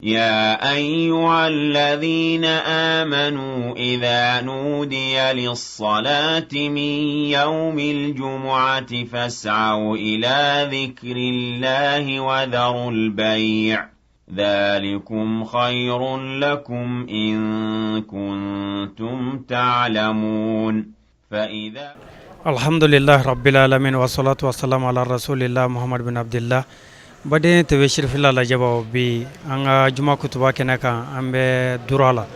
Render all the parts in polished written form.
يا أيها الذين آمنوا إذا نودي للصلاة من يوم الجمعة فاسعوا إلى ذكر الله وذروا البيع ذلكم خير لكم إن كنتم تعلمون فإذا الحمد لله رب العالمين والصلاة والسلام على رسول الله محمد بن عبد الله. Baden TV Sirifila lajɛbaaw, bi an ka juma kutuba kɛnɛ kan, an bɛ Dura la,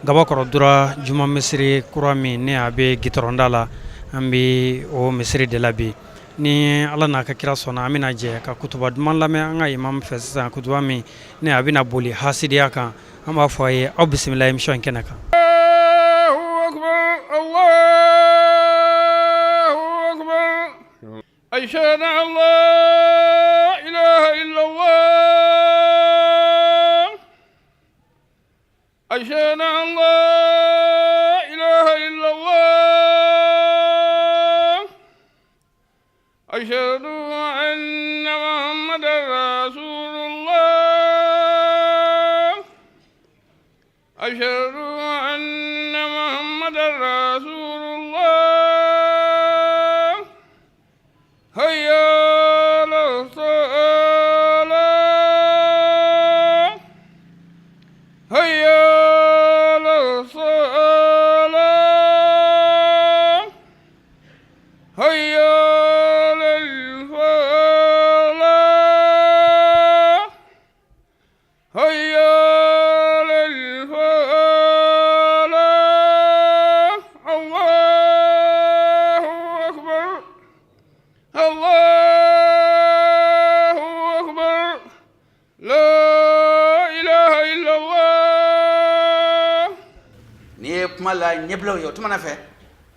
Gabakɔrɔ Dura, juma misiri kura min ni a bɛ gitɔrɔnda la. An bɛ o misiri de la bi. Ni Ala n'a ka kira sɔnna, an bɛna jɛ ka kutuba duman lamɛn an ka imam fɛ sisan, kutuba min ni a bɛna boli hasidiya kan. An b'a fɔ a ye aw bisimila émission in kɛnɛ kan. أشهد أن لا إله إلا الله أشهد أن لا إله إلا الله أشهد أن محمدا رسول الله أشهد أن محمدا رسول الله هيا على الصلاة هيا على الصلاة هيا على الفلاح هيا على الفلاح الله أكبر الله أكبر لا إله إلا الله. N'i ye kuma la ɲɛbilaw ye, o tuma na fɛ,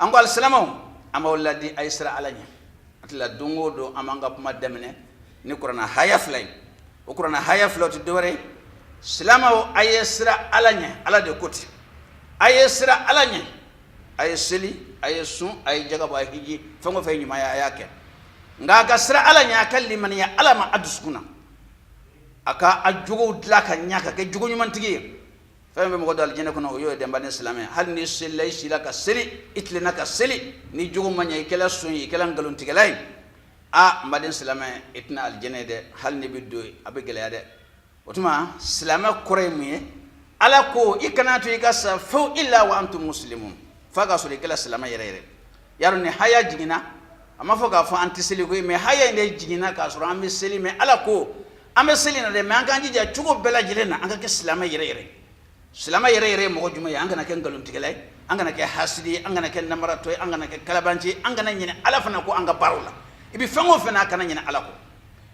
an ko alisilamɛw, an b'aw ladi, a ye siran Ala ɲɛ. A tila don o don, an b'an ka kuma daminɛ ni kuranna haya fila ye. O kuranna haya fila, o tɛ dɔwɛrɛ ye. Silamɛw, a ye siran Ala ɲɛ. Ala de ko ten: a ye siran Ala ɲɛ, a ye seli, a ye sun, a ye jaga bɔ, a ye hiji, fɛn o fɛn ɲuman ye, a y'a kɛ. Nka a ka siran Ala ɲɛ, a ka limaniya Ala ma a dusukun na, a ka a jogow dilan ka ɲa, ka kɛ jogo ɲumantigi ye. Fɛn bɛ mɔgɔ don alijinɛ kɔnɔ, o y'o ye dɛnba ni silamɛ. Hali ni selila, i sila ka seli, i tilenna ka seli, ni jogo ma ɲɛ, i kɛla son ye, i kɛla nkalontigɛla ye, a n baden silamɛ, i tɛna alijinɛ ye dɛ. Hali ni bɛ don, a bɛ gɛlɛya dɛ. O tuma silamɛ kɔrɔ ye mun ye? Ala ko i kana to i ka sa fewu إلا وأنتم مسلمون, f'a ka sɔrɔ i kɛla silamɛ yɛrɛ yɛrɛ. Yarɔ, ni haya jiginna, a ma fɔ k'a fɔ an tɛ seli koyi, mais haya in de jiginna k'a sɔrɔ an bɛ seli. Mais Ala ko an bɛ seli na dɛ, mais an k'an jija cogo bɛɛ lajɛlen na, an ka kɛ silamɛ yɛrɛ yɛrɛ. Silamɛ yɛrɛ yɛrɛ ye mɔgɔ jumɛn ye? An kana kɛ nkalontigɛla ye, an kana kɛ hasidi ye, an kana kɛ namaratɔ ye, an kana kɛ kalabanci ye, an kana ɲinɛ Ala fana ko an ka baaraw la. I bɛ fɛn o fɛn na, a kana ɲinɛ Ala kɔ.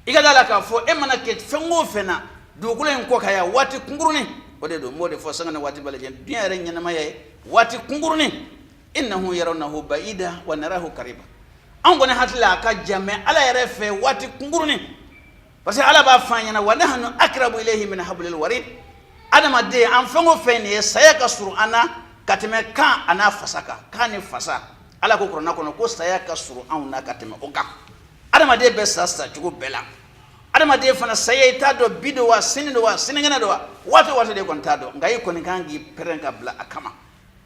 I ka da la k'a fɔ e mana kɛ fɛn o fɛn na dugukolo in kɔ kan yan, waati kunkurunin o de don. N b'o de fɔ sanga ni waati bɛɛ lajɛlen. Diɲɛ yɛrɛ ɲɛnamaya ye waati kunkurunin. إنهم يرونه بعيدا ونراه قريبا. Anw kɔni hakili la, a ka jan, mais Ala yɛrɛ fɛ, waati kunkurunin, parce que Ala b'a fɔ an ɲɛna: ونحن أقرب إليه من حبل الوريد. Adamaden, an fɛn o fɛn nin ye, saya ka surun an na ka tɛmɛ kan a n'a fasa kan. Kan ni fasa, Ala ko kuranna kɔnɔ ko saya ka surun anw na ka tɛmɛ o kan. Adamaden bɛ sa sacogo bɛɛ la. Adamaden fana saya, i t'a dɔn bi don wa, sini don wa, sinikɛnɛ don wa, waati o waati de kɔni t'a dɔn. Nka i kɔni kan k'i pɛrɛn ka bila a kama.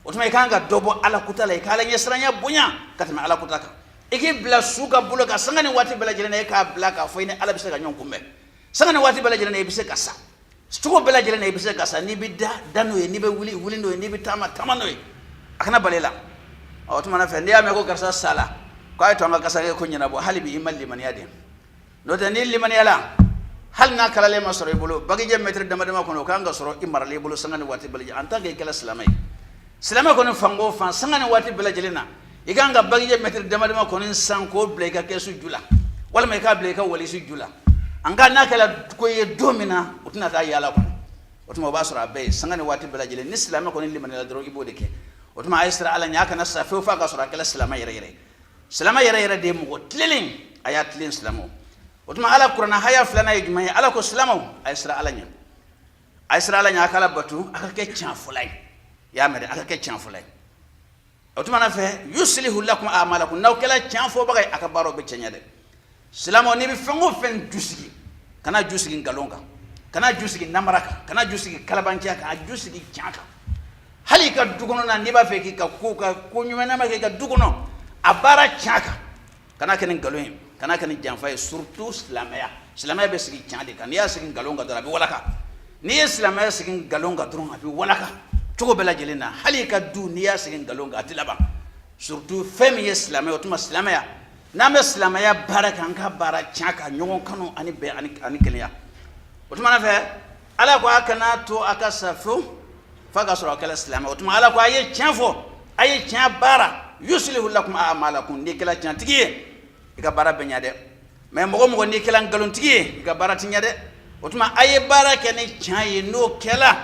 O tuma i kan ka dɔ bɔ Ala kuta la, i ka Ala ɲɛsiranya bonya ka tɛmɛ Ala kuta kan. I k'i bila su ka bolo kan sanga ni waati bɛɛ lajɛlen na. I k'a bila k'a fɔ i ni Ala bɛ se ka ɲɔgɔn kunbɛn sanga ni waati bɛɛ lajɛlen na. I bɛ se ka sa cogo bɛɛ lajɛlen na. I bɛ se ka sa. N'i bɛ da, da n'o ye. N'i bɛ wuli, wuli n'o ye. N'i bɛ taama, taama n'o ye. A kana bali la. Ɔ, o tuma na fɛ, n'i y'a mɛn ko karisa sala, k'a ye to an ka kasara ko ɲɛnabɔ, hali bi i ma limaniya de. N'o tɛ, n'i limaniyala, hali n'a kalalen ma sɔrɔ i bolo, bagijɛ mɛtiri dama dama kɔnɔ, o kan ka sɔrɔ i maralen i bolo sanga ni waati bɛɛ lajɛlen, en tant que i kɛla silamɛ ye. Silamɛ kɔni, fan o fan, sanga ni waati bɛɛ lajɛlen na, i kan ka bagijɛ mɛtiri dama dama kɔni san k'o bila i ka kɛsu ju la, walima i k'a bila i ka walisi ju la. An ka n'a kɛla ko ye don min na, o tɛna taa yaala kɔnɔ. O tuma o b'a sɔrɔ a bɛɛ ye sanga ni waati bɛɛ lajɛlen. Ni silamɛ kɔni limaniyala dɔrɔn, i b'o de kɛ. O tuma a ye siran Ala ɲɛ, a kana sa fewu f'a ka sɔrɔ a kɛla silamɛ yɛrɛ yɛrɛ. Silamɛ yɛrɛ yɛrɛ de ye mɔgɔ tilennen. A y'a tilen, silamɛw. O tuma Ala kuranna haya filanan ye jumɛn ye? Ala ko: silamɛw, a ye siran Ala ɲɛ, a ye siran Ala ɲɛ, a ka Ala bato, a ka kɛ tiɲɛ fɔla ye. I y'a mɛn dɛ, a ka kɛ tiɲɛ fɔla ye. O tuma na fɛ, يصلح لكم أعمالكم. N'aw kɛla tiɲɛ fɔbaga ye, a ka baaraw bɛ cɛɲɛ dɛ. Silamɛw, n'i bɛ fɛn o fɛn ju sigi, kana ju sigi nkalon kan. Kana ju sigi namara kan, kana ju sigi kalabanciya kan, a ju sigi tiɲɛ kan. Hali i ka du kɔnɔ na, n'i b'a fɛ k'i ka ko ka ko ɲuman kɛ i ka du kɔnɔ, a baara tiɲɛ kan. Kana kɛ ni nkalon ye, kana kɛ ni janfa ye, surtout silamɛya. Silamɛya bɛ sigi tiɲɛ de kan. N'i y'a sigi nkalon kan dɔrɔn, a bɛ walaka. N'i ye silamɛya sigi nkalon kan dɔrɔn, a bɛ walaka cogo bɛɛ lajɛlen na. Hali i ka du, n'i y'a sigi nkalon kan, a tɛ laban, surtout fɛn min ye silamɛya. O tuma silamɛya, n'an bɛ silamɛya baara kɛ, an ka baara tiɲɛ kan, ɲɔgɔn kanu ani bɛn ani kelenya. O tuma fɛ, Ala ko a kana to a ka sa fewu f'a ka sɔrɔ a kɛla silamɛ. O tuma Ala ko a ye tiɲɛ fɔ, a ye tiɲɛ baara. Yusilihu lakum amalakum. N'i kɛla tiɲɛtigi ye, i ka baara bɛ ɲɛ dɛ. Mais mɔgɔ mɔgɔ n'i kɛla nkalontigi ye, i ka baara tɛ ɲɛ dɛ. O tuma a ye baara kɛ ni tiɲɛ ye, n'o kɛla,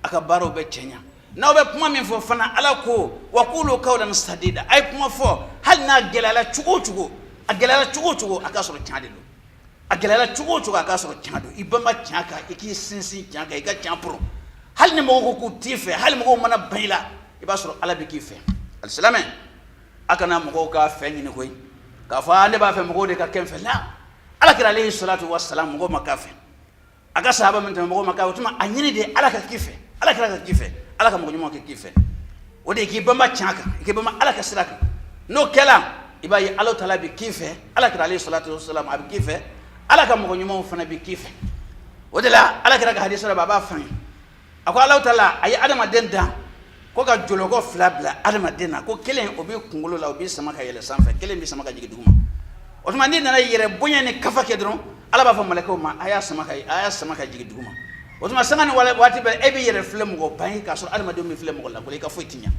a ka baaraw bɛ cɛ ɲɛ. N'aw bɛ kuma min fɔ fana, Ala ko wa kulu kawlan sadida. A ye kuma fɔ, hali n'a gɛlɛyala cogo o cogo, a gɛlɛyala cogo o cogo, a k'a sɔrɔ tiɲɛ de don. A gɛlɛyala cogo o cogo, a k'a sɔrɔ tiɲɛ don. I banba tiɲɛ kan, i k'i sinsin tiɲɛ kan, i ka tiɲɛ poron. Hali ni mɔgɔw ko k'u t'i fɛ, hali mɔgɔw mana ban i la, i b'a sɔrɔ Ala bɛ k'i fɛ. Alisilamɛ, a kana mɔgɔw ka fɛ ɲini koyi, k'a fɔ ne b'a fɛ mɔgɔw de ka kɛ n fɛ. La, Ala kira alayhi salatu wa salam, mɔgɔw ma k'a fɛ. A ka sahaba min tɛmɛ, mɔgɔw ma k'a. O tuma a ɲini de Ala ka k'i fɛ, Ala kira ka k'i fɛ, Ala ka mɔgɔ ɲuman ka k'i fɛ. O de ye k'i banba tiɲɛ kan, i k'i banba Ala ka sira kan. N'o kɛla, i b'a ye Ala taala bɛ k'i fɛ, Ala kira alayhi salatu wasalam a bɛ k'i fɛ, Ala ka mɔgɔ ɲumanw fana bɛ k'i fɛ. O de la, Ala kira ka hadisa dɔ bɛ, a b'a fɔ an ye, a ko Ala taala a ye adamaden dan ko ka jɔlɔkɔ fila bila adamaden na, ko kelen o b'i kunkolo la, o b'i sama ka yɛlɛ sanfɛ, kelen b'i sama ka jigin duguma. O tuma n'i nana yɛrɛ bonya ni kafa kɛ dɔrɔn, Ala b'a fɔ malɛkɛw ma, a y'a sama ka, a y'a sama ka jigin duguma. O tuma sanga ni waati bɛɛ, e b'i yɛrɛ filɛ mɔgɔ ba ye, k'a sɔrɔ adamadenw b'i filɛ mɔgɔ lankolon, i ka foyi ti ɲɛ.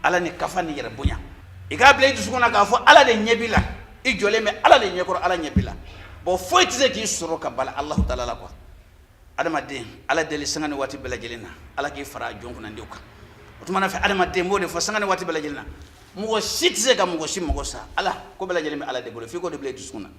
Ala ni kafa ni yɛrɛ bonya, i k'a bila i dusukun na k'a fɔ Ala de ɲɛ b'i la, i jɔlen bɛ Ala de ɲɛkɔrɔ, Ala ɲɛ b'i la. Bon, foyi tɛ se k'i sɔrɔ ka bala Alahu taala la quoi. Adamaden, Ala deli sanga ni waati bɛɛ lajɛlen na, Ala k'i fara jɔn kunnandiw kan. O tuma na fɛ, adamaden b'o de fɔ sanga ni waati bɛɛ lajɛlen na, mɔgɔ si tɛ se ka mɔgɔ si mɔgɔ sa. Ala ko bɛɛ lajɛlen bɛ Ala de bolo, f'i k'o de bila i dusukun na.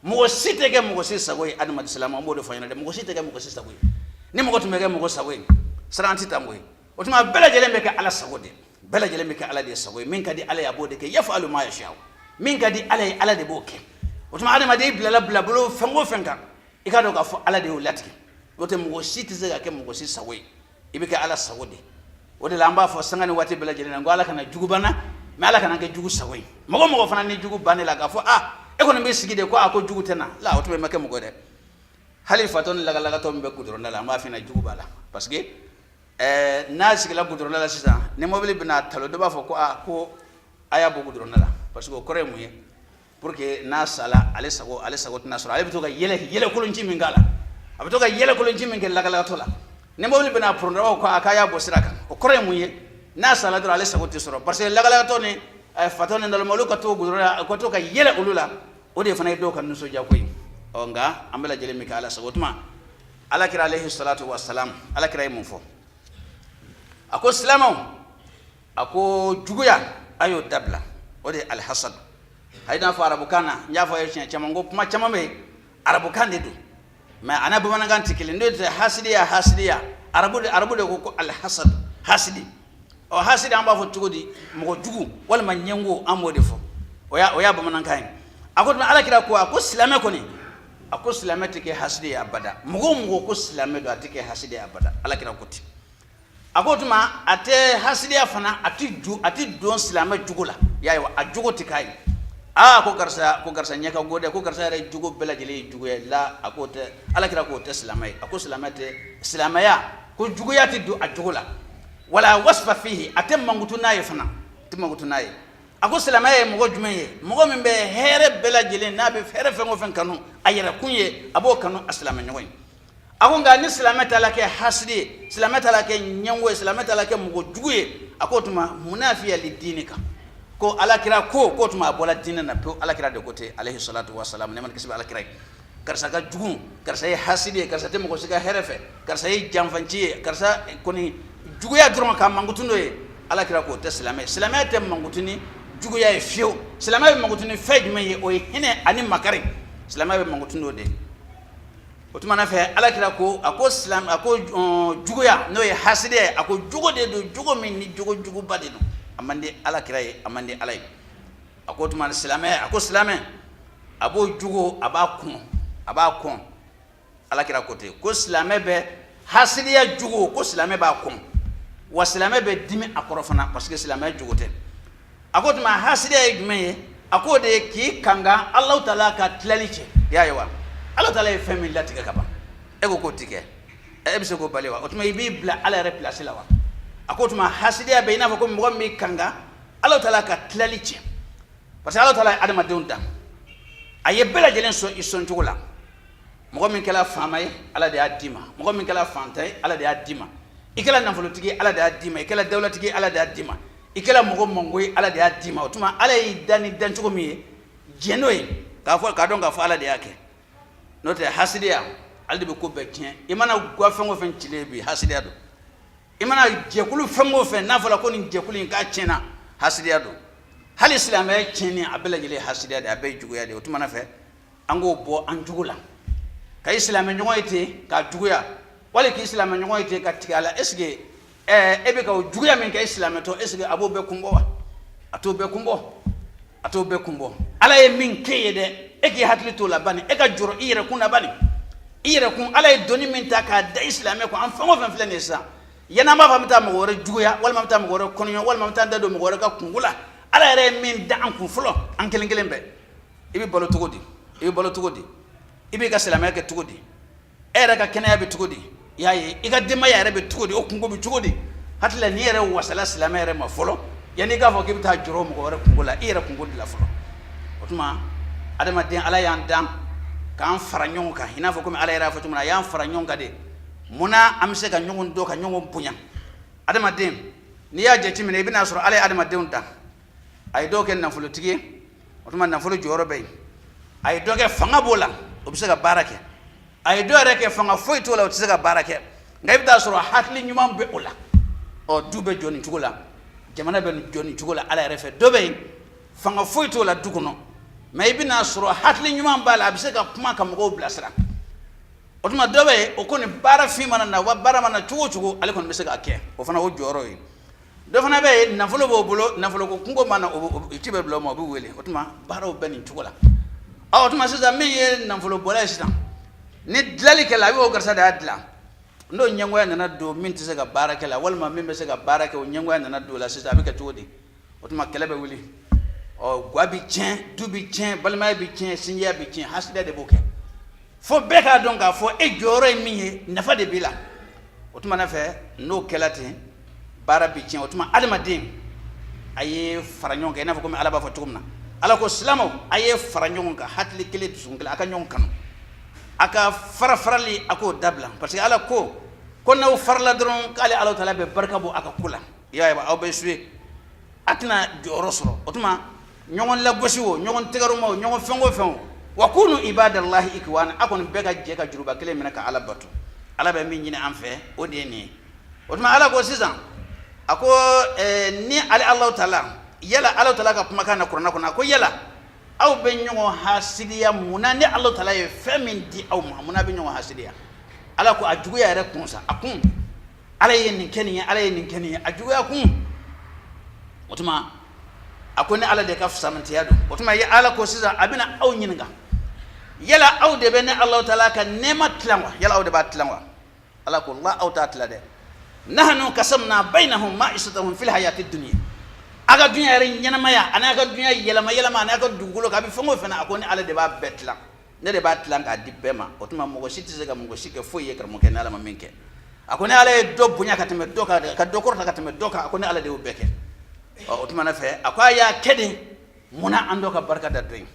Mɔgɔ si tɛ kɛ mɔgɔ si sago ye. Adamaden silamɛ, an b'o de fɔ ɲɛna dɛ, mɔgɔ si tɛ kɛ mɔgɔ si sago ye. Ni mɔgɔ tun bɛ kɛ mɔgɔ sago ye, siran tɛ tan koyi. O tuma bɛɛ lajɛlen bɛ kɛ Ala sago de, bɛɛ lajɛlen bɛ kɛ Ala de sago ye. Min ka di Ala ye, a b'o de kɛ. Yafalu ma yasha, min ka di Ala ye, Ala de b'o kɛ. O tuma adamaden bilala bilabolo fɛn o fɛn kan, i k'a dɔn k'a fɔ Ala de y'o latigɛ. N'o tɛ, mɔgɔ si tɛ se ka kɛ mɔgɔ si sago ye, i bɛ kɛ Ala sago de. O de la an b'a fɔ sanga ni waati bɛɛ lajɛlen na ko Ala kana jugu b'an na, mais Ala kana kɛ jugu sago ye. Mɔgɔ mɔgɔ fana ni jugu bannen la, k'a fɔ aa, e kɔni bɛ sigi de ko a ko jugu tɛ na la, o tuma i ma kɛ mɔgɔ dɛ. Hali fatɔ ni lagalagatɔ min bɛ goudron la, an b'a f'i ɲɛna jugu b'a la, parce que n'a sigila goudron la sisan, ni mobili bɛna talo, dɔ b'a fɔ ko aa, ko a y'a bɔ goudron la, parce que o kɔrɔ ye mun ye? Pour que n'a sala, ale sago tɛna sɔrɔ. Ale bɛ to ka yɛlɛ yɛlɛkolonci min k'a la, a bɛ to ka yɛlɛkolonci min kɛ lagalagatɔ la, ni mobili bɛna poron dɔrɔn, ko a k'a y'a bɔ sira kan. O kɔrɔ ye mun ye? N'a sala dɔrɔn, ale sago tɛ sɔrɔ, parce que lagalagatɔ ni fatɔ ni naloma, olu ka to goudron la, ka to ka yɛlɛ olu la, o de fana ye dɔw ka nisɔndiya ko ye. Ɔ nka an bɛɛ lajɛlen bɛ kɛ Ala sago. O tuma Ala kira alayhi salatu wa salam, Ala kira ye mun fɔ? A ko silamɛw, a ko juguya, a y'o dabila. O de ye alihasad. A ye n'a fɔ arabukan na, n y'a fɔ a ye siɲɛ caman ko kuma caman bɛ yen, arabukan de don, mais a n'a bamanankan tɛ kelen. N'o tɛ hasidiya, hasidiya, arabu de ko alihasad, hasidi. Ɔ hasidi, an b'a fɔ cogo di? Mɔgɔ jugu walima ɲɛngo, an b'o de fɔ. O y'a bamanankan ye. A ko Ala kira ko, a ko silamɛ kɔni, a ko silamɛ tɛ kɛ hasidi ye abada. Mɔgɔ o mɔgɔ ko silamɛ don, a tɛ kɛ hasidi ye abada. Ala kira ko ten. A ko tuma a tɛ hasidiya fana, a tɛ ju, a tɛ don silamɛ jugu la. Y'a ye wa, a jogo tɛ k'a ye. Aa, ko karisa ɲɛ ka go dɛ, ko karisa yɛrɛ jogo bɛɛ lajɛlen ye juguya ye la. A k'o tɛ, Ala kira k'o tɛ silamɛ ye. A ko silamɛ tɛ, silamɛya ko juguya tɛ don a jogo la. Wala wasfa fihi, a tɛ mankutu n'a ye fana, a tɛ mankutu n'a ye. A ko silamɛya ye mɔgɔ jumɛn ye? Mɔgɔ min bɛ hɛrɛ bɛɛ lajɛlen, n'a bɛ hɛrɛ fɛn o fɛn kanu a yɛrɛ kun ye, a b'o kanu a silamɛ ɲɔgɔn ye. A ko nka ni silamɛ taala kɛ hasidi ye, silamɛ taala kɛ ɲɛngo ye, silamɛ taala kɛ mɔgɔ jugu ye, a k'o tuma munafiya li diini kan, ko Ala kira ko k'o tuma a bɔla diinɛ na pewu. Ala kira de ko ten alayhi salatu wa salam, nɛɛma ni kisi bɛ Ala kira ye. Karisa ka jugu, karisa ye hasidi ye, karisa tɛ mɔgɔ si ka hɛrɛ fɛ, karisa ye janfanci ye, karisa kɔni juguya dɔrɔn ka mankutu n'o ye, Ala kira k'o tɛ silamɛ. Silamɛya tɛ mankutu ni juguya ye fiyewu. Silamɛya bɛ mankutu ni fɛn jumɛn ye? O ye hinɛ ani makari. Silamɛya bɛ mankutu n'o de ye. O tuma na fɛ, Ala kira ko, a ko silamɛ, a ko juguya, n'o ye hasidiya ye, a ko jogo de don, jogo min ni jogo juguba de don, a man di Ala kira ye, a man di Ala ye. A ko tuma silamɛ, a ko silamɛ, a b'o jogo, a b'a kɔn, a b'a kɔn. Ala kira ko ten ko silamɛ bɛ hasidiya jugu, ko silamɛ b'a kɔn, wa silamɛ bɛ dimi a kɔrɔ fana, parce que silamɛ jogo tɛ. A ko tuma hasidiya ye jumɛn ye? A k'o de ye k'i kanga Alahu taala ka tilali cɛ. I y'a ye wa, Alahu taala ye fɛn min latigɛ ka ban, e ko k'o ti kɛ, e bɛ se k'o bali wa? O tuma i b'i bila Ala yɛrɛ place la wa? A ko tuma hasidiya bɛ i n'a fɔ ko mɔgɔ min b'i kanga Alahu taala ka tilali cɛ, parce que Alahu taala ye adamadenw dan, a ye bɛɛ lajɛlen sɔn i sɔn cogo la. Mɔgɔ min kɛra faama ye, Ala de y'a d'i ma. Mɔgɔ min kɛra fantan ye, Ala de y'a d'i ma. I kɛra nafolotigi ye, Ala de y'a d'i ma. I kɛra dawulatigi ye, Ala de y'a d'i ma. I kɛra mɔgɔ mango ye, Ala de y'a d'i ma. O tuma Ala y'i dan ni dancogo min ye, jɛn n'o ye, k'a fɔ k'a dɔn k'a fɔ Ala de y'a kɛ. N'o tɛ hasidiya, ale de bɛ ko bɛɛ tiɲɛ. I mana gwa fɛn o fɛn cilen bi, hasidiya don. I mana jɛkulu fɛn o fɛn n'a fɔra ko nin jɛkulu in k'a tiɲɛna, hasidiya don. Hali silamɛya tiɲɛni, a bɛɛ lajɛlen ye hasidiya de ye, a bɛɛ ye juguya de ye. O tuma na fɛ, an k'o bɔ an jugu la, ka i silamɛ ɲɔgɔn ye ten k'a juguya, wali k'i silamɛ ɲɔgɔn ye ten ka tigɛ a la. Est ce que e bɛ ka o juguya min kɛ i silamɛ tɔ, est ce que a b'o bɛɛ kun bɔ wa? A t'o bɛɛ kun bɔ, a t'o bɛɛ kun bɔ. Ala ye min k'e ye dɛ, e k'i hakili t'o la bani, e ka jɔrɔ i yɛrɛ kun na bani, i yɛrɛ kun. Ala ye doni min ta k'a da i silamɛ kun, an fɛn o fɛn filɛ nin ye sisan, yanni an b'a fɔ an bɛ taa mɔgɔ wɛrɛ juguya, walima an bɛ taa mɔgɔ wɛrɛ kɔnɔɲɔ, walima an bɛ taa an da don mɔgɔ wɛrɛ ka kunko la, Ala yɛrɛ ye min da an kun fɔlɔ, an kelen kelen bɛɛ, i bɛ balo cogo di? I bɛ balo cogo di? I b'i ka silamɛya kɛ cogo di? E yɛrɛ ka kɛnɛya bɛ cogo di? I y'a ye, i ka denbaya yɛrɛ bɛ cogo di? O kunko bɛ cogo di? Hakili la n'i yɛrɛ wasala silamɛ yɛrɛ ma fɔlɔ, yanni i k'a fɔ k'i bɛ taa jɔrɔ mɔgɔ wɛrɛ kunko la, i yɛrɛ kunko dilan fɔlɔ. O tuma adamaden, Ala y'an dan k'an fara ɲɔgɔn kan, i n'a fɔ komi Ala yɛrɛ y'a fɔ cogo min na, a y'an fara ɲɔgɔn kan de. Munna an bɛ se ka ɲɔgɔn dɔn, ka ɲɔgɔn bonya? Adamaden, n'i y'a jateminɛ, i bɛn'a sɔrɔ Ala ye adamadenw dan, a ye dɔw kɛ nafolotigi ye, o tuma nafolo jɔyɔrɔ bɛ yen. A ye dɔ kɛ fanga b'o la, o bɛ se ka baara kɛ. A ye dɔ yɛrɛ kɛ fanga foyi t'o la, o tɛ se ka baara kɛ, nka i bɛ taa sɔrɔ hakili ɲuman bɛ o la. Ɔ, du bɛ jɔ nin cogo la, jamana bɛ jɔ nin cogo la Ala yɛrɛ fɛ. Dɔ bɛ yen, fanga foyi t'o la du kɔnɔ, mais i bɛna sɔrɔ hakili ɲuman b'a la, a bɛ se ka kuma ka mɔgɔw bilasira. O tuma dɔ bɛ yen, o kɔni baara fin mana na wa baara mana cogo o cogo, ale kɔni bɛ se k'a kɛ, o fana o jɔyɔrɔ ye. Dɔ fana bɛ yen, nafolo b'o bolo, nafolo ko kunko mana, o ci bɛ bila o ma, o bɛ wele. O tuma baaraw bɛ nin cogo la. Ɔ, o tuma sisan, min ye nafolo bɔla ye sisan, ni dilali kɛla, a bɛ o karisa de y'a dilan. N'o ɲɛngoya nana don min tɛ se ka baara kɛ la, walima min bɛ se ka baara kɛ, o ɲɛngoya nana don o la sisan, a bɛ kɛ cogo di? O tuma kɛlɛ bɛ wuli, ɔ, gwa bɛ tiɲɛ, du bɛ tiɲɛ, balimaya bɛ tiɲɛ, sinjiya bɛ tiɲɛ. Hasidiya de b'o kɛ. Fo bɛɛ k'a dɔn k'a fɔ e jɔyɔrɔ ye min ye, nafa de b'i la. O tuma na fɛ, n'o kɛla ten, baara bɛ tiɲɛ. O tuma adamaden, a ye fara ɲɔgɔn kan, i n'a fɔ komi Ala b'a fɔ cogo min na. Ala ko silamɛw, a ye fara ɲɔgɔn kan, hakili kelen, dusukun kelen, a ka ɲɔgɔn kanu, a ka fara farali, a k'o dabila, parce que Ala ko ko n'aw farala dɔrɔn, k'ale Ala taala bɛ barika bɔ a ka ko la. I y'a ye, aw bɛ suye, a tɛna jɔyɔrɔ sɔrɔ. O tuma ɲɔgɔn lagosi o, ɲɔgɔn tɛgɛrɛma o, ɲɔgɔn fɛn o fɛn o, wa kunu ibadallahi ikhwana, a kɔni bɛɛ ka jɛ ka juruba kelen minɛ ka Ala bato. Ala bɛ min ɲini an fɛ, o de ye nin ye. O tuma Ala ko sisan, a ko ni ale Alahu taala, yala Alahu taala ka kumakan na kuranɛ kɔnɔ, a ko yala aw bɛ ɲɔgɔn hasidiya mun na? Ni Alahu taala ye fɛn min di aw ma, mun na a bɛ ɲɔgɔn hasidiya? Ala ko a juguya yɛrɛ kun sa, a kun, Ala ye nin kɛ nin ye, Ala ye nin kɛ nin ye, a juguya kun. O tuma a ko ni Ala de ka fisamantiya don. O tuma Ala ko sisan, a bɛna aw ɲininka, yala aw de bɛ ne Alahu taala ka nɛɛma tilan wa? Yala aw de b'a tilan wa? Ala ko la, aw t'a tila dɛ. Nahnu kasamna bainahum ma'isatahum fil hayati dunya. A ka dunya yɛrɛ ɲɛnamaya, ani a ka dunya yɛlɛma yɛlɛma, ani a ka dugukolo kan, a bɛ fɛn o fɛn na, a ko ni Ala de b'a bɛɛ tilan, ne de b'a tilan k'a di bɛɛ ma. O tuma mɔgɔ si tɛ se ka mɔgɔ si kɛ foyi ye, karamɔgɔkɛ, ni Ala ma min kɛ. A ko ni Ala ye dɔ bonya ka tɛmɛ dɔ kan, ka dɔ kɔrɔta ka tɛmɛ dɔ kan, a ko ni Ala de y'o bɛɛ kɛ. Ɔ, o tuma na fɛ, a ko a y'a kɛ de munna an dɔ ka barika da dɔ ye,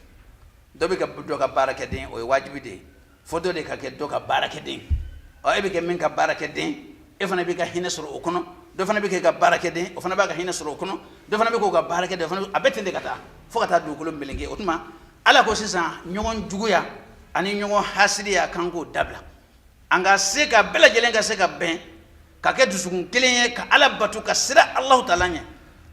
dɔ bɛ ka dɔ ka baarakɛden, o ye wajibi de ye, fo dɔ de ka kɛ dɔ ka baarakɛden. Ɔ, e bɛ kɛ min ka baarakɛden, e fana b'i ka hinɛ sɔrɔ o kɔnɔ. Dɔ fana bɛ kɛ ka baarakɛden, o fana b'a ka hinɛ sɔrɔ o kɔnɔ. Dɔ fana bɛ k'o ka baarakɛden, o fana, a bɛ ten de ka taa fo ka taa dugukolo meleke. O tuma Ala ko sisan, ɲɔgɔn juguya ani ɲɔgɔn hasidiya, k'an k'o dabila, an ka se ka bɛɛ lajɛlen ka se ka bɛn, ka kɛ dusukun kelen ye, ka Ala bato, ka siran Alahu taala ɲɛ,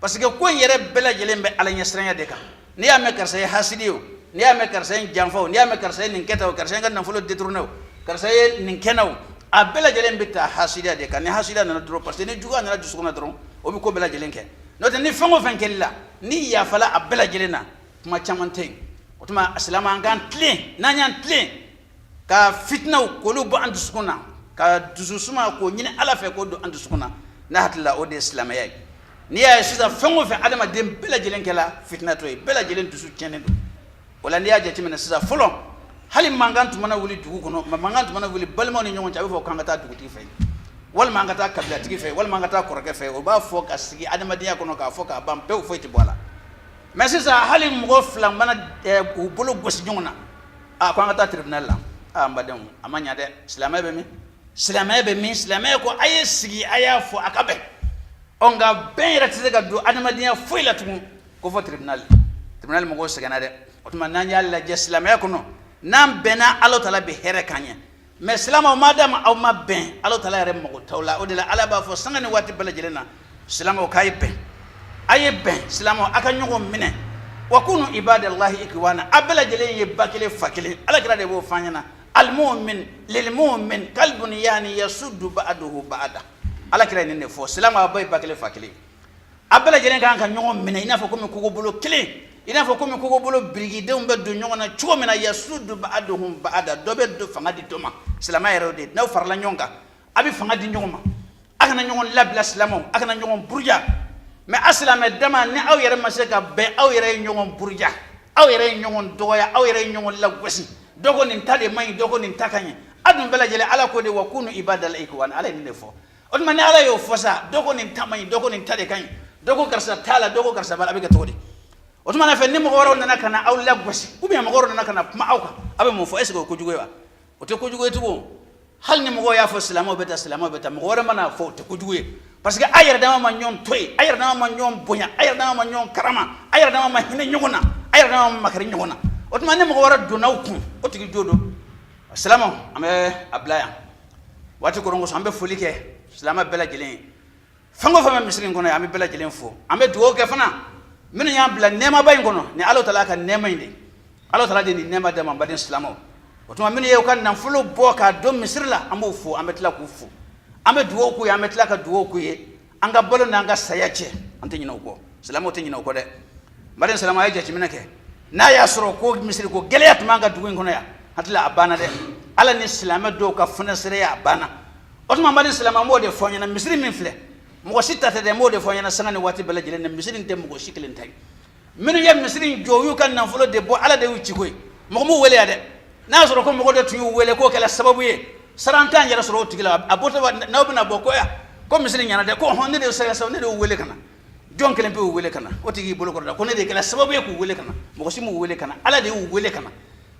parce que ko in yɛrɛ bɛɛ lajɛlen bɛ Ala ɲɛsiranya de kan. N'i y'a mɛn karisa ye hasidi ye o, n'i y'a mɛn karisa ye janfa o, n'i y'a mɛn karisa ye nin kɛ tan o, karisa ye n ka nafolo détourné o, karisa ye nin kɛ n na o, a bɛɛ lajɛlen bɛ taa hasidiya de kan. Ni hasidiya nana dɔrɔn, parce que ni juguya nana dusukun na dɔrɔn, o bɛ ko bɛɛ lajɛlen kɛ. N'o tɛ, ni fɛn o fɛn kɛli la, ni yafala a bɛɛ lajɛlen na, kuma caman tɛ yen. O tuma silamɛ, an k'an tilen, n'an y'an tilen. Ka fitinaw k'olu bɔ an dusukun na, ka dusu suma k'o ɲini Ala fɛ k'o don an dusukun na. Ne hakili la o de ye silamɛya ye. N'i y'a ye sisan fɛn o fɛn adamaden bɛɛ lajɛlen kɛla fitinatɔ ye, bɛɛ lajɛlen dusu tiɲɛnen don. O la n'i y'a jateminɛ sisan, fɔlɔ hali mankan tun mana wuli dugu kɔnɔ, mankan tun mana wuli balimaw ni ɲɔgɔn cɛ, a bɛ fɔ k'an ka taa dugutigi fɛ yen, walima an ka taa kabilatigi fɛ yen, walima an ka taa kɔrɔkɛ fɛ yen. O b'a fɔ ka sigi adamadenya kɔnɔ k'a fɔ k'a ban pewu, foyi tɛ bɔ a la. Mais sisan hali mɔgɔ fila mana u bolo gosi ɲɔgɔn na, a ko an ka taa tribunal la. Aa n badenw, a ma ɲa dɛ. Silamɛya bɛ min? Silamɛya bɛ min? Silamɛya ko a ye sigi, a y'a fɔ a ka bɛn. Ɔ nka bɛn yɛrɛ tɛ se ka don adamadenya foyi la tugun ko fɔ tribunal. Tribunal mɔgɔw sɛgɛnna dɛ. O tuma n'an y'a lajɛ silamɛya kɔnɔ, n'an bɛnna, Ala taala bɛ hɛrɛ k'an ye. Mais silamɛw, ma dama aw ma bɛn, Ala taala yɛrɛ mago t'aw la. O de la Ala b'a fɔ sanga ni waati bɛɛ lajɛlen na, silamɛw k'a ye bɛn, a ye bɛn. Silamɛw, a ka ɲɔgɔn minɛ. Wa kunu ibadallahi ikhwana, a bɛɛ lajɛlen ye ba kelen fa kelen. Ala kira de b'o fɔ an ɲɛna, almu'min lilmu'min kalbunyani yasuddu ba'duhu ba'da. Ala kira ye nin de fɔ. Silamɛw, a bɛɛ ye ba kelen fa kelen, a bɛɛ lajɛlen kan ka ɲɔgɔn minɛ i n'a fɔ komi kogobolo kelen, i n'a fɔ komi kogobolo birikidenw bɛ don ɲɔgɔn na cogo min na. Yasuddu ba'duhum ba'da, dɔ bɛ don fanga di dɔ ma. Silamɛya yɛrɛ o de, n'aw farala ɲɔgɔn kan, a bɛ fanga di ɲɔgɔn ma. A kana ɲɔgɔn labila silamɛw, a kana ɲɔgɔn buruja. Mais a silamɛ dama, ni aw yɛrɛ ma se ka bɛn, aw yɛrɛ ye ɲɔgɔn buruja, aw yɛrɛ ye ɲɔgɔn dɔgɔya, aw yɛrɛ ye ɲɔgɔn lagosi, dɔ ko nin ta de man ɲi, dɔ ko nin ta ka ɲi. A dun bɛɛ lajɛlen, Ala ko de wa kunu ibadallahi ikhwana, Ala ye nin de fɔ. O tuma ni Ala y'o fɔ sa, dɔ ko nin ta man ɲi, dɔ ko nin ta de ka ɲi, dɔ ko karisa t'a la, dɔ ko karisa b'a la, a bɛ kɛ cogo di? O tuma na fɛ, ni mɔgɔ wɛrɛw nana ka na aw lagosi, ou bien mɔgɔ wɛrɛw nana ka na kuma aw kan, aw bɛ mun fɔ? Est ce que o ye kojugu ye wa? O tɛ kojugu ye tugun. Hali ni mɔgɔw y'a fɔ silamɛw bɛ taa, silamɛw bɛ taa, mɔgɔ wɛrɛ mana fɔ, o tɛ kojugu ye, parce que a yɛrɛ dama ma ɲɔgɔn to yen, a yɛrɛ dama ma ɲɔgɔn bonya, a yɛrɛ dama ma ɲɔgɔn karama, a yɛrɛ dama ma hinɛ ɲɔgɔn na, a yɛrɛ dama ma makari ɲɔgɔn na. O tuma ni mɔgɔ wɛrɛ donna aw kun, o tigi jo don. Silamɛw, an bɛ a bila yan waati koron kosɔn. An bɛ foli kɛ silamɛ bɛɛ lajɛlen ye, fɛn o fɛn bɛ misiri in kɔnɔ yan, an bɛ bɛɛ lajɛlen fo. An bɛ dugawu kɛ fana minnu y'an bila nɛɛmaba in kɔnɔ, ni Ala taala ka nɛɛma in de, Ala taala de nin nɛɛma d'an ma, baden silamɛw. O tuma minnu ye u ka nafolo bɔ k'a don misiri la, an b'u fo, an bɛ tila k'u fo, an bɛ dugawu k'u ye, an bɛ tila ka dugawu k'u ye. An ka balo n'an ka saya cɛ, an tɛ ɲinɛ u kɔ. Silamɛw tɛ ɲinɛ u kɔ dɛ. Baden silamɛw, a ye jateminɛ kɛ, n'a y'a sɔrɔ ko misiri ko gɛlɛya tun b'an ka dugu in kɔnɔ yan, hakili la a banna dɛ. Ala ni silamɛ dɔw ka funasereya, a banna. O tuma baden silamɛ, n b'o de fɔ ɲɛna, misiri min filɛ, mɔgɔ si ta tɛ dɛ. N b'o de fɔ ɲɛna sanga ni waati bɛɛ lajɛlen na, misiri in tɛ mɔgɔ si kelen ta ye. Minnu ye misiri in jɔ, u y'u ka nafolo de bɔ, Ala de y'u ci koyi. Mɔgɔ m'u wele yan dɛ. N'a y'a sɔrɔ ko mɔgɔ dɔ tun y'u wele k'o kɛla sababu ye, sara t'an yɛrɛ sɔrɔ o tigi la. A bɔtɔ n'aw bɛna bɔ ko ya ko misiri ɲɛna dɛ, ko hɔn, ne de ye sababu, ne de y'u wele ka na. Jɔn kelen pe y'u wele ka na? O tigi y'i bolo kɔrɔta ko ne de kɛla sababu ye k'u wele ka na. Mɔgɔ si m'u wele ka na, Ala de y'u wele ka na.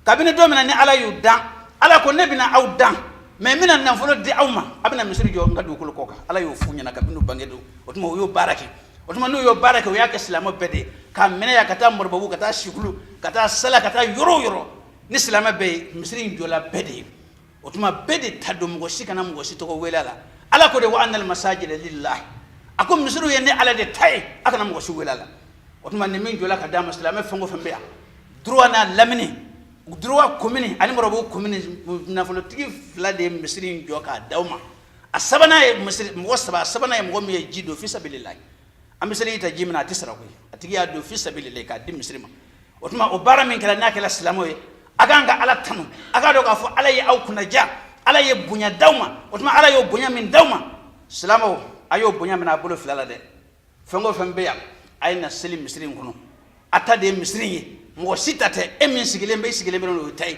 Kabini don min na ni Ala y'u dan, Ala ko ne bɛna aw dan, mais n bɛna nafolo di aw ma, a bɛna misiri jɔ n ka dugukolo kɔ kan. Ala y'o f'u ɲɛna kabini u bange don. O tuma u y'o baara kɛ. O tuma n'u y'o baara kɛ, u y'a kɛ silamɛ bɛɛ de ye, k'a minɛ yan ka taa Moribabugu, ka taa Sikulu, ka taa Sala, ka taa yɔrɔ o yɔrɔ ni silamɛ bɛɛ ye, misiri in jɔla bɛɛ de ye. O tuma bɛɛ de ta don, mɔgɔ si kana mɔgɔ si tɔgɔ wele a la. Ala ko de wa annal masajida lillahi, a ko misiriw ye ne Ala de ta ye, a kana mɔgɔ si wele a la. O tuma nin min jɔla ka d'a ma, silamɛ fɛn o fɛn bɛ yan, Duruwa n'a lamini, Duruwa komini ani Moribabugu komini, nafolotigi fila de ye misiri in jɔ k'a d'aw ma. A sabanan ye misiri mɔgɔ saba, a sabanan ye mɔgɔ min ye ji don fisabililahi. An bɛ seliji ta ji min na, a tɛ sara koyi. A tigi y'a don fisabililahi k'a di misiri ma. O tuma o baara min kɛra, n'a kɛra silamɛw ye, a k'an ka Ala tanu, a k'a dɔn k'a fɔ Ala ye aw kunnaja, Ala ye bonya d'aw ma. O tuma Ala y'o bonya min d'aw ma, silamɛw, a y'o bonya minɛ a bolo fila la dɛ. Fɛn o fɛn bɛ yan, a ye na seli misiri in kɔnɔ. A ta de ye misiri in ye, mɔgɔ si ta tɛ. E min sigilen bɛ, i sigilen bɛ n'o ta ye.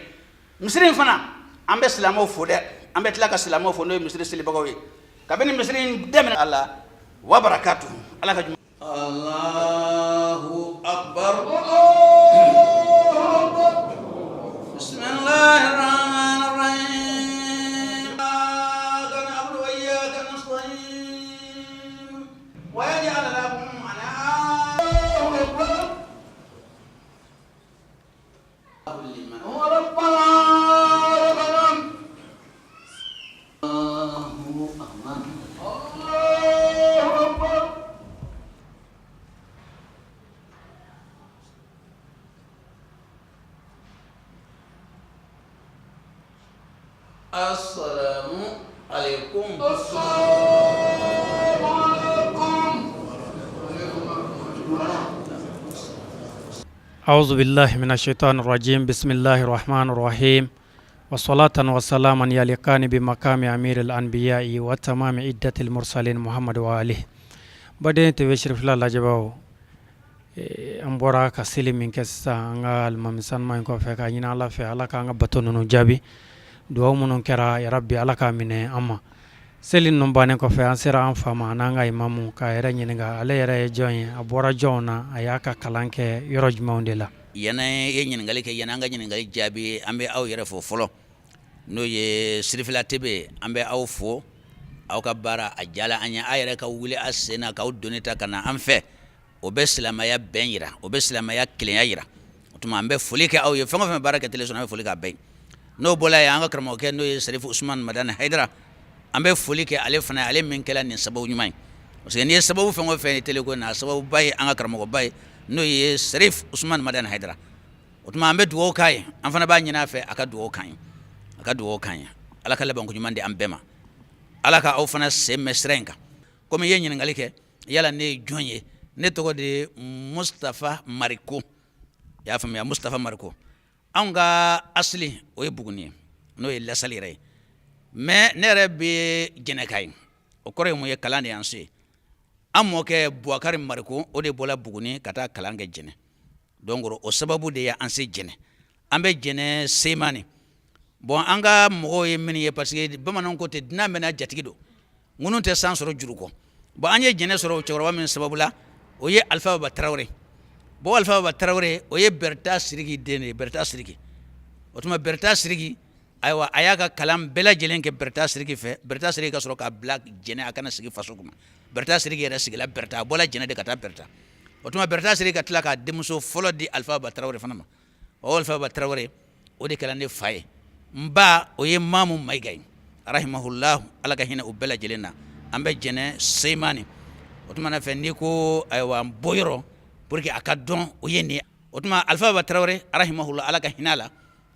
Misiri in fana, an bɛ silamɛw fo dɛ, an bɛ tila ka silamɛw fo, n'o ye misiri selibagaw ye, kabini misiri in daminɛ. Ala wa barakatu, Ala ka juma. Allahu akbar. Bismillahir rahmanir rahim. Iyyaka na'budu wa iyyaka nasta'in. Wa yaj'al lakum Allahu akbar. Assalamu alaikum. أعوذ بالله من الشيطان الرجيم بسم الله الرحمن الرحيم. Wa salatan wa salaman yaliqani bi maqami amiril anbiya'i wa tamami iddatil mursalin Muhammad wa alihi. Baden TV Sirifila lajɛbaaw, an bɔra ka seli min kɛ sisan an ka alimami sanuma in kɔfɛ k'a ɲini Ala fɛ Ala k'an ka bato ninnu jaabi, dugawu minnu kɛra yarabi Ala k'a minɛ an ma. Seli ninnu bannen kɔfɛ an sera an fa ma an'an ka imamu k'a yɛrɛ ɲininka ale yɛrɛ ye jɔn ye, a bɔra jɔnw na, a y'a ka kalan kɛ yɔrɔ jumɛnw de la. Yanni i ye ɲininkali kɛ yanni an ka ɲininkali jaabi an bɛ aw yɛrɛ fo fɔlɔ n'o ye Sirifila TV an bɛ aw fo aw ka baara a diyala an ye aw yɛrɛ ka wuli a sen na k'aw doni ta ka na an fɛ o bɛ silamɛya bɛn jira o bɛ silamɛya kelenya jira o tuma an bɛ foli kɛ aw ye fɛn o fɛn baara kɛ télévision an bɛ foli k'a bɛɛ ye n'o bɔra yen an ka karamɔgɔkɛ n'o ye Serifu Usumani Madani Hayidara an bɛ foli kɛ ale fana ale min kɛla nin sababu ɲuman ye parce que n'i ye sababu fɛn o fɛn ye télé ko na a sababuba ye an ka karamɔgɔba ye n'o ye Serif Usumani Madani Hayidara o tuma an bɛ dugawu k'a ye an fana b'a ɲini a fɛ a ka dugawu k'an ye a ka dugawu k'an ye Ala ka labanko ɲuman di an bɛɛ ma Ala ka aw fana sen mɛn sira in kan komi i ye ɲininkali kɛ yala ne ye jɔn ye ne tɔgɔ de ye Mustafa Mariko i y'a faamuya Mustafa Mariko anw ka asili o ye Buguni ye n'o ye lasali yɛrɛ ye mais ne yɛrɛ bɛ Jɛnɛka ye o kɔrɔ ye mun ye kalan de y'an se an mɔkɛ Bubakari Mariko o de bɔra Buguni ka taa kalan kɛ Jɛnɛ donc o sababu de y'an se Jɛnɛ an bɛ Jɛnɛ Semani bon an ka mɔgɔw ye min ye parce que bamananw ko ten dunan bɛ na jatigi don ŋunu tɛ san sɔrɔ juru kɔ bon an ye Jɛnɛ sɔrɔ cɛkɔrɔba min sababu la o ye Alifa Baba Tarawele bon Alifa Baba Tarawele o ye Berta Siriki den de ye Berta Siriki o tuma Berta Siriki ayiwa a y'a ka kalan bɛɛ lajɛlen kɛ Berta Siriki fɛ Berta Siriki ka sɔrɔ k'a bila Jɛnɛ a ka na sigi faso kunna Berta Siriki yɛrɛ sigila Berta a bɔra Jɛnɛ de ka taa Berta o tuma Berta Siriki ka tila k'a denmuso fɔlɔ di Alifa Baba Tarawele fana ma o Alifa Baba Tarawele o de kɛra ne fa ye n ba o ye Mamu Mayiga ye rahimahulahu Ala ka hinɛ u bɛɛ lajɛlen na an bɛ Jɛnɛ Semani o tuma na fɛ n'i ko ayiwa n bɔyɔrɔ pour que a ka dɔn o ye nin ye o tuma Alifa Baba Tarawele rahimahulahu Ala ka hinɛ a la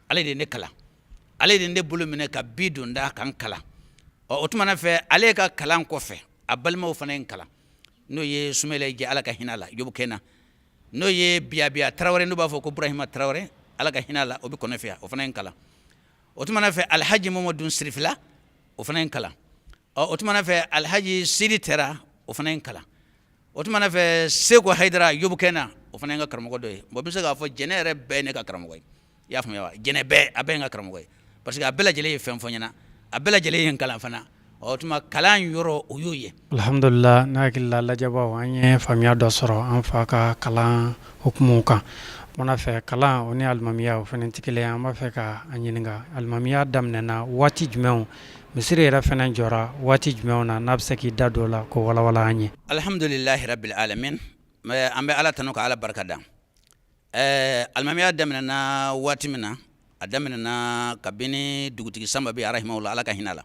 ale de ye ne kalan ale de ye ne bolo minɛ ka bi don da ka n kalan ɔ o tuma na fɛ ale ka kalan kɔfɛ a balimaw fana ye n kalan n'o ye Sumayila Jɛ Ala ka hinɛ a la Yobukɛna n'o ye Biyabiya Tarawele n'u b'a fɔ ko Burahima Tarawele Ala ka hinɛ a la o bɛ kɔnɔ fɛ yan o fana ye n kalan o tuma na fɛ Alihaji Mamadu Sirifila o fana ye n kalan ɔ o tuma na fɛ Alihaji Sidi Tɛra o fana ye n kalan o tuma na fɛ Seko Hayidara Yobukɛna o fana ye n ka karamɔgɔ dɔ ye bon n bɛ se k'a fɔ Jɛnɛ yɛrɛ bɛɛ ye ne ka karamɔgɔ ye i y'a faamuya wa Jɛnɛ bɛɛ a bɛɛ ye n ka karamɔgɔ ye parce que a bɛɛ lajɛlen ye fɛn fɔ n ɲɛna a bɛɛ lajɛlen ye n kalan fana ɔ o tuma kalan yɔrɔ o y'o ye. Alhamdulila ne hakili la lajɛbaaw an ye faamuya dɔ sɔrɔ an fa ka kalan hukumu kan o kumana fɛ kalan o ni alimamiya o fana tɛ kelen ye an b'a fɛ ka a ɲininka alimamiya daminɛna waati jumɛnw misiri yɛrɛ fana jɔra waati jumɛnw na n'a bɛ se k'i da don o la k'o walawala an ye. Alhamdulilahi rabil alamin an bɛ Ala tanu ka Ala barika da Ɛɛ alimamiya daminɛna waati min na a daminɛna kabini dugutigi Sanba bɛ rahimahullah Ala ka hinɛ a la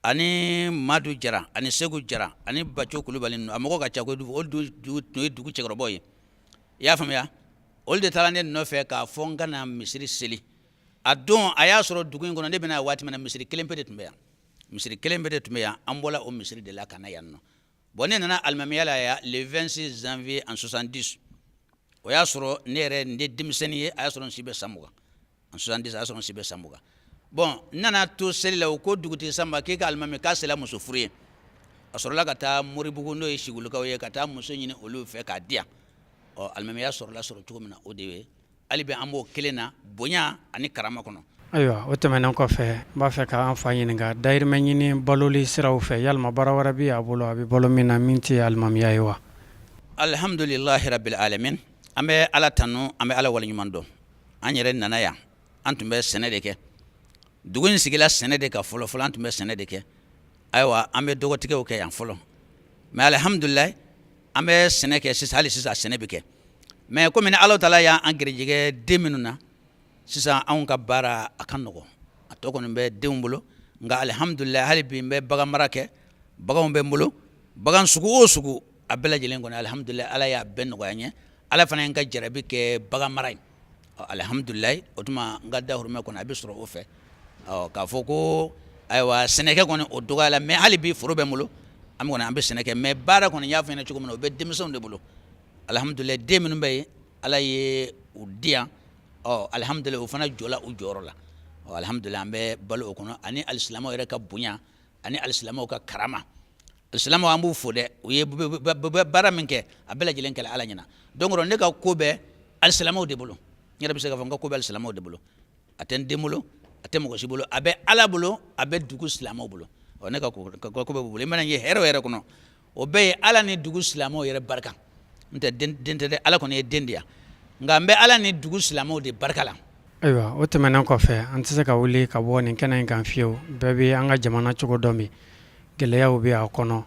ani Madu Jara ani Segu Jara ani Baco Kulubali a mɔgɔ ka ca kojugu o tun ye dugu cɛkɔrɔbaw ye i y'a faamuya olu de taara ne nɔfɛ k'a fɔ n ka na misiri seli a don a y'a sɔrɔ dugu in kɔnɔ ne bɛna waati min na misiri kelen pe de tun bɛ yan misiri kelen pe de tun bɛ yan an bɔla o misiri de la ka na yan nɔ bon ne nana alimamiya la yan le 26 janvier en 70 o y'a sɔrɔ ne yɛrɛ ne denmisɛnnin ye a y'a sɔrɔ n si bɛ san 20 en 70 a y'a sɔrɔ n si bɛ san 20 bon n nana to seli la u ko dugutigi Sanba k'e ka alimami k'a sela muso furu ye a sɔrɔla ka taa Moribugu n'o ye Sigulukaw ye ka taa muso ɲini olu fɛ k'a di yan ɔ alimamiya sɔrɔla sɔrɔ cogo min na o de ye hali bi an b'o kelen na bonya ani karama kɔnɔ. Ayiwa o tɛmɛnen kɔfɛ n b'a fɛ k'an fa ɲininka dayirimɛ ɲini baloli siraw fɛ yalima baara wɛrɛ bɛ a bolo a bɛ balo min na min tɛ alimamiya ye wa? Alihamdulilahi rabil alamin an bɛ Ala tanu an bɛ Ala waleɲuman dɔn an yɛrɛ nana yan an tun bɛ sɛnɛ de kɛ dugu in sigila sɛnɛ de kan fɔlɔ fɔlɔ an tun bɛ sɛnɛ de kɛ ayiwa an bɛ dɔgɔtigɛw kɛ yan fɔlɔ mais alihamdulilahi an bɛ sɛnɛ kɛ sisan hali sisan sɛnɛ bɛ kɛ mais komi ni Ala taala y'an garijɛgɛ den minnu na sisan anw ka baara a ka nɔgɔ a tɔ kɔni bɛ denw bolo nka alihamdulilahi hali bi n bɛ bagan mara kɛ baganw bɛ n bolo bagan sugu o sugu a bɛɛ lajɛlen kɔni alihamdulilahi Ala y'a bɛɛ nɔgɔya n ye Ala fana ye n ka jarabi kɛ bagan mara ye alihamdulilahi o tuma n ka dahirimɛ kɔni a bɛ sɔrɔ o fɛ k'a fɔ ko ayiwa sɛnɛkɛ kɔni o dɔgɔyala mais hali bi foro bɛ n bolo an kɔni an bɛ sɛnɛ kɛ mais baara kɔni n y'a fɔ ɲɛna cogo min na o bɛ denmisɛnw de bolo alihamdulilahi den minnu bɛ yen Ala ye u di yan ɔ alihamdulilahi o fana jɔla u jɔyɔrɔ la Ɔ, alhamdulillah, an bɛ balo o kɔnɔ, ani alisilamɛw yɛrɛ ka bonya ani alisilamɛw ka karama. Alisilamɛw, an b'u fo dɛ. U ye baara min kɛ, a bɛɛ lajɛlen kɛla Ala ɲɛna. Donc ne ka ko bɛ alisilamɛw de bolo. N yɛrɛ bɛ se k'a fɔ n ka ko bɛ alisilamɛw de bolo. A tɛ n den bolo, a tɛ mɔgɔ si bolo, a bɛ Ala bolo, a bɛ dugu silamɛw bolo. Ɔ, ne ka ko bɛ bolo, i mana n ye hɛrɛ o hɛrɛ kɔnɔ, o bɛɛ ye Ala ni dugu silamɛw yɛrɛ barika. N tɛ den tɛ dɛ, Ala kɔni ye den di yan, nka n bɛ Ala ni dugu silamɛw de barika la. Ayiwa, o tɛmɛnen kɔfɛ, an tɛ se ka wuli ka bɔ nin kɛnɛ in kan fiyewu. Bɛɛ bɛ an ka jamana cogo dɔn bi, gɛlɛyaw bɛ a kɔnɔ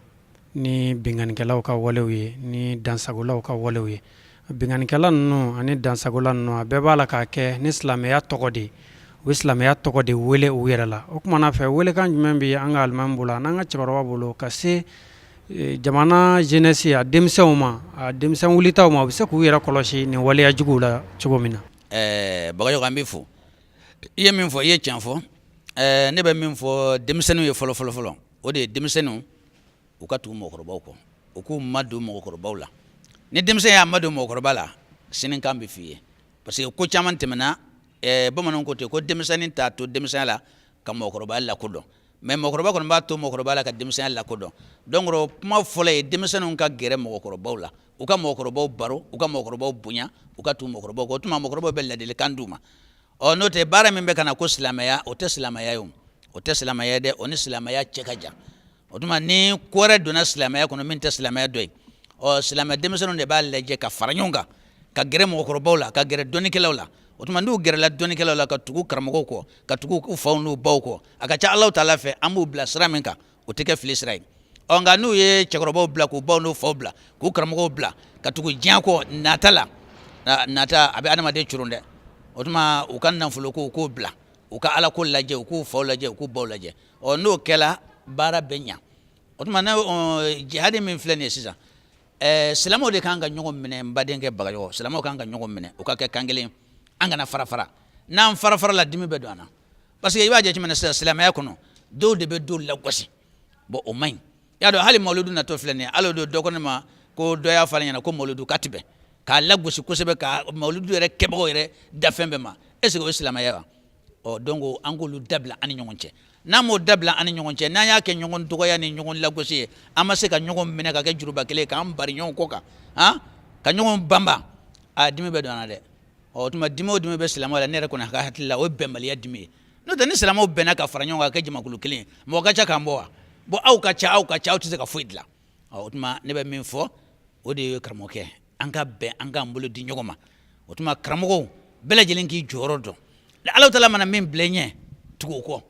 ni binkannikɛlaw ka walew ye, ni dansagolaw ka walew ye. Binkannikɛla ninnu ani dansagola ninnu, a bɛɛ b'a la k'a kɛ ni silamɛya tɔgɔ de ye. U bɛ silamɛya tɔgɔ de wele u yɛrɛ la. O tuma fɛ, welekan jumɛn bɛ an ka alimami bolo an'an ka cɛkɔrɔba bolo ka se jamana jeunesse, a denmisɛnw ma, a denmisɛn wulitaw ma, u bɛ se k'u yɛrɛ kɔlɔsi nin waleya juguw la cogo min na? Ɛɛ Bagayogo, an b'i fo. I ye min fɔ, i ye tiɲɛ fɔ. Ɛɛ ne bɛ min fɔ denmisɛnninw ye fɔlɔ fɔlɔ fɔlɔ, o de ye denmisɛnninw u ka tugu mɔgɔkɔrɔbaw kɔ, u k'u madon mɔgɔkɔrɔbaw la. Ni denmisɛn y'a madon mɔgɔkɔrɔba la, sinikan bɛ f'i ye, parce que ko caman tɛmɛna. Bamananw ko ten ko denmisɛnnin t'a to denmisɛnya la ka mɔgɔkɔrɔba lakodɔn, mais mɔgɔkɔrɔba kɔni b'a to mɔgɔkɔrɔba la ka denmisɛnya lakodɔn. Donc kuma fɔlɔ ye, denmisɛnninw ka gɛrɛ mɔgɔkɔrɔbaw la, u ka mɔgɔkɔrɔbaw baro, u ka mɔgɔkɔrɔbaw bonya, u ka tugu mɔgɔkɔrɔbaw kɔ. O tuma mɔgɔkɔrɔbaw bɛ ladilikan d'u ma. Ɔ, n'o tɛ, baara min bɛ ka na ko silamɛya, o tɛ silamɛya ye, o o tɛ silamɛya dɛ, o ni silamɛya cɛ ka jan. O tuma ni ko wɛrɛ donna silamɛya kɔnɔ min tɛ silamɛya dɔ ye, ɔ, silamɛ denmisɛnninw de b'a lajɛ ka fara ɲɔgɔn kan, ka gɛrɛ mɔgɔkɔrɔbaw la, ka gɛrɛ dɔnnikɛlaw la. O tuma n'u gɛrɛla dɔnnikɛlaw la, ka tugu karamɔgɔw kɔ, ka tugu u faw n'u baw kɔ, a ka ca Alahu taala fɛ, an b'u bila sira min kan, o tɛ kɛ fili sira ye. Ɔ, nka n'u ye cɛkɔrɔbaw bila, k'u baw n'u faw bila, k'u karamɔgɔw bila, ka tugu diɲɛ kɔ nata la, nata a bɛ adamaden coron dɛ. O tuma u ka nafolo ko, u k'o bila, u ka Ala ko lajɛ, u k'u faw lajɛ, u k'u baw lajɛ. Ɔ, n'o kɛla, baara bɛ ɲa. O tuma n'a jihadi min filɛ nin ye sisan, silamɛw de kan ka ɲɔgɔn minɛ. N badenkɛ Bagayogo, silamɛw kan ka ɲɔgɔn minɛ, u ka kɛ kan kelen, an kana fara fara. N'an fara fara la, dimi bɛ don an na, parce que i b'a jateminɛ sisan, silamɛya kɔnɔ, dɔw de bɛ dɔw lagosi. Bon, o man ɲi. I y'a dɔn, hali mawuludu natɔ filɛ nin ye, hali o don dɔ ko ne ma ko dɔ y'a fɔ ale ɲɛna ko mawuludu k'a tɛ bɛn, k'a lagosi kosɛbɛ, ka mawuludu yɛrɛ kɛbagaw yɛrɛ da fɛn bɛɛ ma. Est ce que o ye silamɛya wa? Ɔ, donc an k'olu dabila an ni ɲɔgɔn cɛ. N'an m'o dabila an ni ɲɔgɔn cɛ, n'an y'a kɛ ɲɔgɔn dɔgɔya ni ɲɔgɔn lagosi ye, an ma se ka ɲɔgɔn minɛ ka kɛ juruba kelen k'an bari ɲɔgɔn kɔ kan, han, ka ɲɔgɔn banban, a dimi bɛ don an na dɛ. Ɔ, o tuma dimi o dimi bɛ silamɛw la, ne yɛrɛ kɔni ka hakili la, o ye bɛnbaliya dimi ye. N'o tɛ, ni silamɛw bɛnna ka fara ɲɔgɔn kan ka kɛ jamakulu kelen ye, mɔgɔ ka ca k'an bɔ wa? Bon, aw ka ca, aw ka ca, aw tɛ se ka foyi dilan. Ɔ, o tuma ne bɛ min fɔ, o de ye, karamɔgɔkɛ, an ka bɛn, an k'an bolo di ɲɔgɔn ma. O tuma karamɔgɔw bɛɛ lajɛlen k'i jɔyɔrɔ dɔn. Ni Ala taala mana min bila i ɲɛ, tugu o kɔ,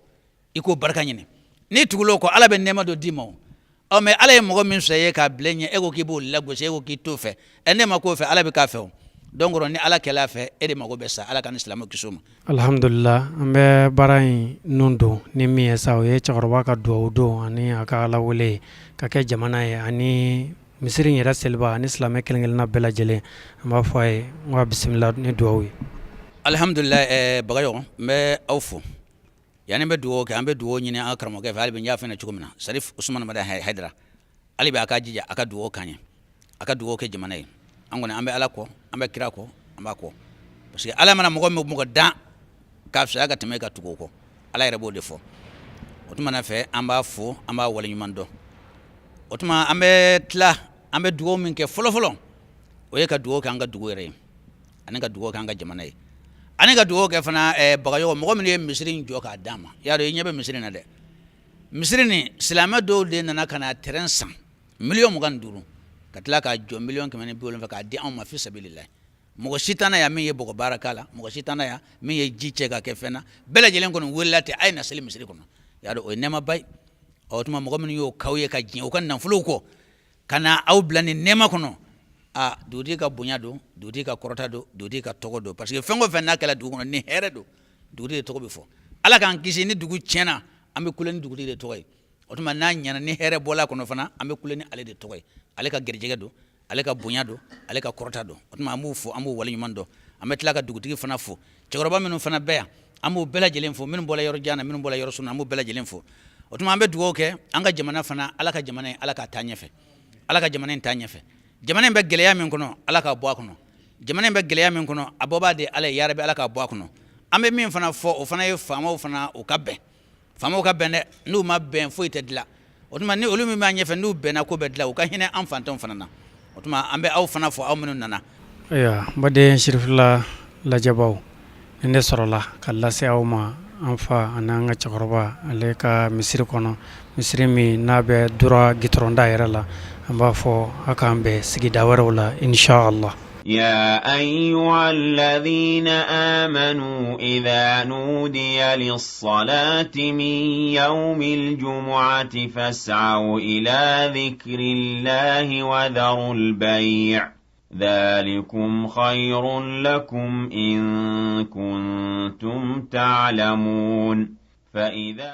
i k'o barika ɲini. N'i tugula o kɔ, Ala bɛ nɛɛma dɔ d'i ma. O ɔ, mais Ala ye mɔgɔ min sɔn ye k'a bila i ɲɛ, e ko k'i b'o lagosi, e ko k'i t'o fɛ, ɛ, ne ma k'o fɛ, Ala bɛ k'a fɛ. O donc ni Ala kɛl'a fɛ, e de mago bɛ sa. Ala ka ni silamɛw kisi o ma. Alihamdulila, an bɛ baara in nun don ni min ye sa, o ye cɛkɔrɔba ka dugawu don ani a ka Ala wele ka kɛ jamana ye ani misiri in yɛrɛ seliba ani silamɛ kelen-kelenna bɛɛ lajɛlen. An b'a fɔ a ye n ko bisimila ni dugawu ye. Alihamdulila, Bagayogo, n bɛ aw fo. Yanni n bɛ dugawu kɛ, an bɛ dugawu ɲini an ka karamɔgɔkɛ fɛ hali bi. N y'a fɔ cogo min na, Sarif Usumani Madani Hayidara, hali bi a k'a jija a ka dugawu k'an ye, a ka dugawu kɛ jamana ye. An kɔni, an bɛ Ala kɔ, an bɛ kira kɔ, an b'a kɔ, parce que Ala mana mɔgɔ min mɔgɔ dan k'a fisaya ka tɛmɛ ka tugu o kɔ, Ala yɛrɛ b'o de fɔ. O tuma na fɛ, an b'a fo, an b'a waleɲuman dɔn. O tuma an bɛ tila, an bɛ dugawu min kɛ fɔlɔfɔlɔ, o ye ka dugawu kɛ an ka dugu yɛrɛ ye, ani ka dugawu kɛ an ka jamana ye, ani ka dugawu kɛ fana, Bagayogo, mɔgɔ minnu ye misiri in jɔ k'a d'an ma. I y'a dɔn, i ɲɛ bɛ misiri in na dɛ. Misiri nin, silamɛ dɔw de nana ka na terrain san 25,000,000, ka tila k'a jɔ 170,000,000 k'a di anw ma fi sabililahi. Mɔgɔ si t'an na yan min ye bɔgɔ baara k'a la, mɔgɔ si t'an na yan min ye ji cɛ ka kɛ fɛn na. Bɛɛ lajɛlen kɔni welela ten, a ye na seli misiri kɔnɔ. I y'a dɔn, o ye nɛɛmaba ye. Ɔ, o tuma mɔgɔ minnu y'o k'aw ye ka diɲɛ u ka nafolow kɔ ka na aw bila nin nɛɛma kɔnɔ, a dugutigi ka bonya don, dugutigi ka kɔrɔta don, dugutigi ka tɔgɔ don, parce que fɛn o fɛn n'a kɛra dugu kɔnɔ ni hɛrɛ don, dugutigi de tɔgɔ bɛ fɔ. Ala k'an kisi, ni dugu tiɲɛna, an bɛ kule ni dugutigi de tɔgɔ ye. O tuma n'a ɲɛna, ni hɛrɛ bɔla a kɔnɔ fana, an bɛ kule ni ale de tɔgɔ ye. Ale ka garijɛgɛ don, ale ka bonya don, ale ka kɔrɔta don. O tuma an b'u fo, an b'u waleɲuman dɔn. An bɛ tila ka dugutigi fana fo. Cɛkɔrɔba minnu fana bɛ yan, an b'u bɛɛ lajɛlen fo, minnu bɔra yɔrɔ jan na, minnu bɔra yɔrɔ surun na, an b'u bɛɛ lajɛlen fo. O tuma an bɛ dugawu kɛ an ka jamana fana. Ala ka jamana in, Ala k'a taa ɲɛfɛ. Ala ka jamana in taa ɲɛfɛ. Jamana in bɛ gɛlɛya min kɔnɔ, Ala k'a bɔ a kɔnɔ. Jamana in bɛ gɛlɛya min kɔnɔ, a bɔbaa de Ala ye. Yarabi, Ala k'a bɔ a kɔnɔ. An bɛ min fana fɔ, o fana ye faamaw fana u ka bɛn, faamaw ka bɛn dɛ. N'u ma bɛn, foyi tɛ dilan. O tuma ni olu min b'a ɲɛfɛ, n'u bɛnna, ko bɛ dilan. U ka hinɛ an fantanw fana na. O tuma an bɛ aw fana fɔ, aw minnu nana. Ayiwa, n baden Sirifila lajɛbaw, ni ne sɔrɔla ka lase aw ma an fa ani an ka cɛkɔrɔba ale ka misiri kɔnɔ, misiri min n'a bɛ Dura gitɔrɔnda yɛrɛ la. An b'a fɔ a k'an bɛn sigida wɛrɛw la, inshallah. يا أيها الذين آمنوا إذا نودي للصلاة من يوم الجمعة فاسعوا إلى ذكر الله وذروا البيع ذلكم خير لكم إن كنتم تعلمون فإذا